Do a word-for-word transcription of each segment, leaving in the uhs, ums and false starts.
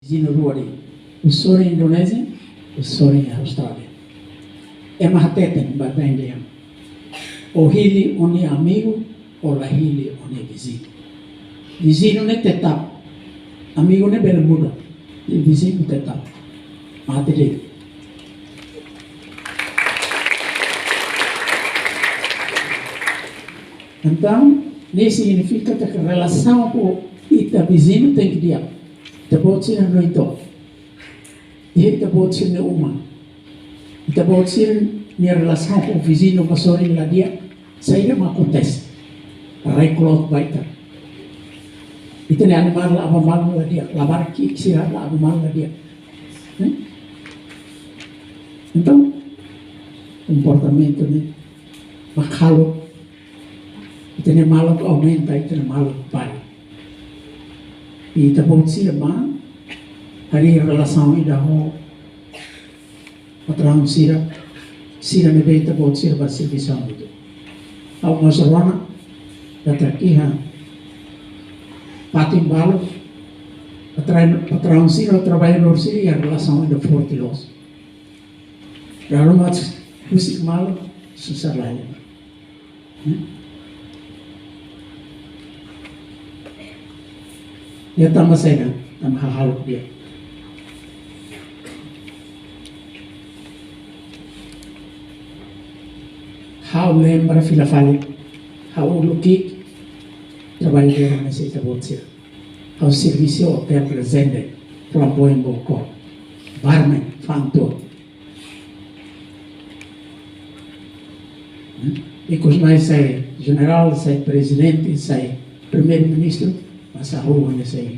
Viziñu rua de'it. Ó sorin Indonézia, ó sorin Austrália. Ema hateten ba ita dehan: ó hili ó-nia amigu, ó la hili ó-nia viziñu. Viziñu ne'e tetap. Amigu ne'e bele muda. I viziñu tetap. Mate de'it. Entaun, ne'e signifika katak relasaun ho ita viziñu tenke di'ak. Ita-boot sira no ito. Iha ita-boot sira-nia uma. Ita-boot sira-nia relasaun ho viziñu ka sorin la di'ak, saida mak akontese? Rai kloot ba ita. Ita-nia animál la'o ba malu la di'ak, labarik ki'ik sira la'o ba malu la di'ak. Hmm? Entaun, komportamentu ne'e mak halo ita-nia maluk aumenta, ita-nia maluk para. I ita-boot sira mak harii relasaun ida ho patraun sira, sira ne'ebé ita-boot sira bá servisu hamutuk. Ha'u mós rona katak iha fatin balu, patraun, patraun sira, traballadór sira iha relasaun ida forte loos. Dala ruma husik malu, susar laiha. Hmm? Iha tanba saida? Tanba hahalok di'ak. Ha'u lembra fila fali, ha'u uluk ki'ik traballadór hanesan ita-boot sira. Ha'u servisu iha Hotel Resende, Flamboyant Baucau. Barman, fa'an tuur. Ikus mai sai jenerál, sai prezidente, sai primeiru-ministru, mas ha'u hanesan.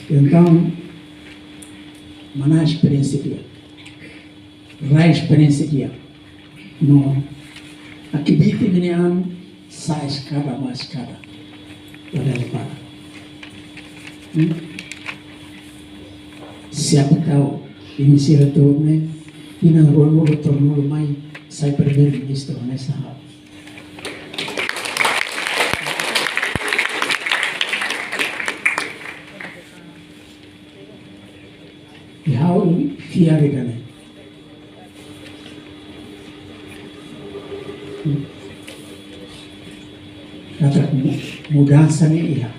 Entaun, manán esperiénsia di'ak. Rai esperiénsia di'ak. No, akredita, menina, sa'e eskada ba eskada. Para para. Hmm? Siapa tahu, imi sira to'o ne'e, tinan ruanulu, tolunulu mai, sai primeiru-ministru hanesan ha'u. I ha'u fiar ida-ne'e. Katak mu-, mudansa ne'e iha.